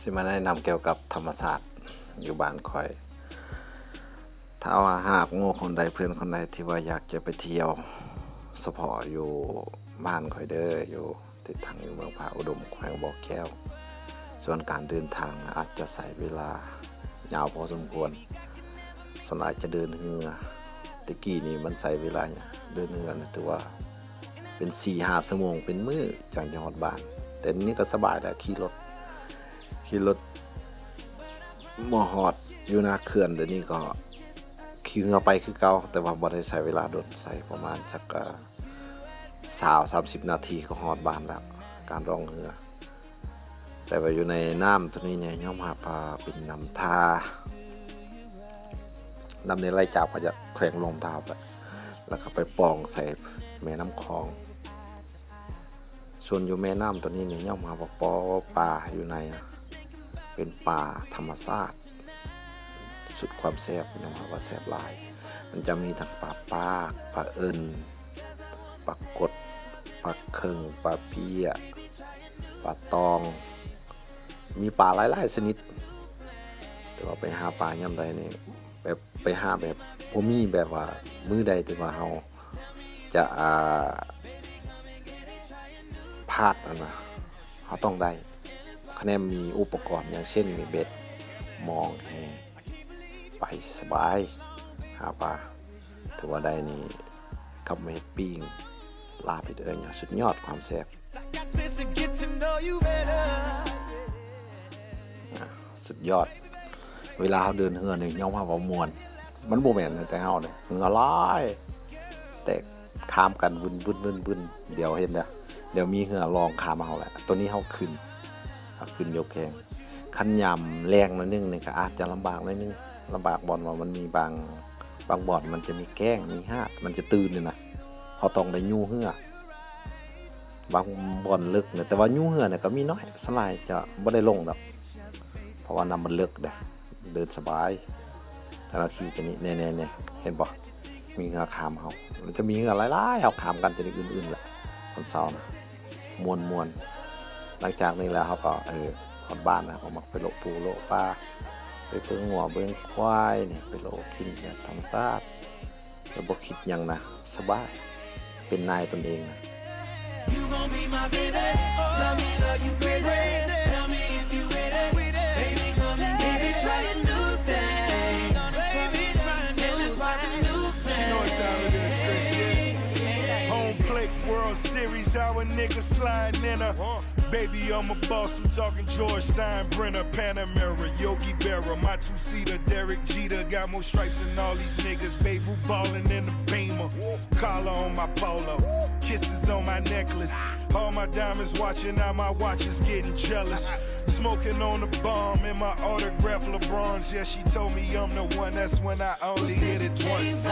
ຊິມາແນະນຳກ່ຽວກັບທຳມະຊາດຢູ່ບ້ານຂ້ອຍ. ຖ້າວ່າຫາກໝູ່ຄົນໃດເພື່ອນຄົນໃດທີ່ວ່າຢາກຈະໄປທ່ຽວ ສະເພາະຢູ່ບ້ານຂ້ອຍເດີ ຢູ່ ຕິດທາງຢູ່ເມືອງຜາອຸດົມ ແຂວງບໍ່ແກ້ວ. ສ່ວນການເດີນທາງອາດຈະໃຊ້ເວລາຍາວພໍສົມຄວນ. ສ່ວນຫຼາຍຈະເດີນເຮືອ. ແຕ່ກີ້ນີ້ມັນໃຊ້ເວລາເດີນເຮືອນະ ຖືວ່າເປັນສີ່ຫ້າຊົ່ວໂມງເປັນມື້ຈັ່ງຈະຮອດບ້ານ. ແຕ່ນີ້ກໍສະບາຍແລ້ວ ຂີ່ລົດ ຂີ່ລົດມາຮອດຢູ່ໜ້າເຂື່ອນ. ດຽວນີ້ກໍຂີ່ເຮືອໄປຄືເກົ່າ ແຕ່ວ່າບໍ່ໄດ້ໃຊ້ເວລາດົນ ໃຊ້ປະມານຈັກ ຊາວສາມສິບນາທີກໍຮອດບ້ານແລ້ວ ການລ່ອງເຮືອ. ແຕ່ວ່າຢູ່ໃນນ້ຳໂຕນີ້ນີ້ຍອມຮັບວ່າເປັນນ້ຳທ່າ ນ້ຳນີ້ໄຫຼຈາກມາຈາກແຂວງຫຼວງນ້ຳທາ ແລ້ວກໍໄປປ່ອງໃສ່ແມ່ນ້ຳຂອງ. ສ່ວນຢູ່ແມ່ນ້ຳໂຕນີ້ນີ້ຍອມຮັບວ່າ ປ- ປາຢູ່ໃນເປັນປາທຳມະຊາດ ສຸດຄວາມແຊບ ຍອມຮັບວ່າແຊບຫຼາຍ. ມັນຈະມີທັງປາປາກ, ປາເອີ້ນ, ປາກົດ, ປາເຄິງ, ປາເປ້ຍ, ປາຕອງ, ມີປາຫຼາຍໆຊະນິດ. ແຕ່ວ່າໄປຫາປາຍາມໃດນີ້ ແບບໄປຫາແບບບໍ່ມີ ແບບວ່າມື້ໃດທີ່ວ່າເຮົາຈະ ອ່າ ພາດຫັ້ນນະ ເຮົາຕ້ອງໄດ້ ຄະແນນມີອຸປະກອນ ຢ່າງເຊັ່ນ ມີເບັດ, ມອງ, ແຫ ໄປສະບາຍ ຫາປາ. ຖືວ່າໄດ້ນີ້ ກັບມາເຮັດປີ້ງ ລາບ ເຮັດເອີຍ ສຸດຍອດຄວາມແຊບ ອາ ສຸດຍອດ. ເວລາເຮົາເດີນເຮືອນີ້ຍອມຮັບວ່າມ່ວນ ມັນບໍ່ແມ່ນແຕ່ເຮົາເດ້ ເຮືອຫຼາຍ ແຕ່ ຂ້າມກັນວຶ່ນໆໆໆ ດຽວເຫັນເດີ ດຽວມີເຮືອລ່ອງຂ້າມເຮົາແຫຼະ. ໂຕນີ້ເຮົາຂຶ້ນ ເຮົາຂຶ້ນຍົກແຮງ. ຄັນຍາມແລງໜ້ອຍໜຶ່ງນີ້ກໍອາດຈະລຳບາກໜ້ອຍໜຶ່ງ ລຳບາກບ່ອນວ່າມັນມີບາງ ບາງບ່ອນມັນຈະມີແກ້ງ ມີຫາດ ມັນຈະຕື່ນນີ້ນະ ເຮົາຕ້ອງໄດ້ຍູ້ເຮືອ. ບາງບ່ອນເລິກນະ ແຕ່ວ່າຍູ້ເຮືອນະກໍມີໜ້ອຍ ສ່ວນຫຼາຍຈະບໍ່ໄດ້ລົງດອກ ເພາະວ່ານ້ຳມັນເລິກເດ້. ເດີນສະບາຍ ຖ້າເຮົາຂີ່ຕົວນີ້ ແນ່ໆໆ ເຫັນບໍ່ ມີເຮືອຂ້າມເຮົາ ມັນຈະມີເຮືອຫຼາຍໆ ເຮົາຂ້າມກັນຈະໄດ້ອື່ນໆແຫຼະ ຕອນເຊົ້ານະ ມ່ວນໆ. ຫຼັງຈາກນີ້ແລ້ວເຮົາກໍ ເອີ ຮອດບ້ານນະ ເຮົາມັກໄປເລາະພູເລາະປ່າ ໄປເບິ່ງງົວເບິ່ງຄວາຍນີ້ ໄປເລາະກິນແບບທຳມະຊາດ ແລ້ວບໍ່ຄິດຫຍັງນະ ສະບາຍ ເປັນນາຍຕົນເອງນະ. You gon' be my baby, love me, love you crazy. Tell me if you with it, baby, come and get it. Try a new thing, baby, try a new thing. She know what time it is, Chris, yeah. Home plate, World Series, how a nigga sliding in a Baby, I'm a boss, I'm talking George Steinbrenner, Panamera, Yogi Berra, my two-seater, Derek Jeter, got more stripes than all these niggas, Babe Ruth ballin' in the Beamer, collar on my polo, kisses on my necklace, all my diamonds watching, now my watch is getting jealous, smoking on the bomb, and my autograph LeBron's, yeah, she told me I'm the one, that's when I only hit it once.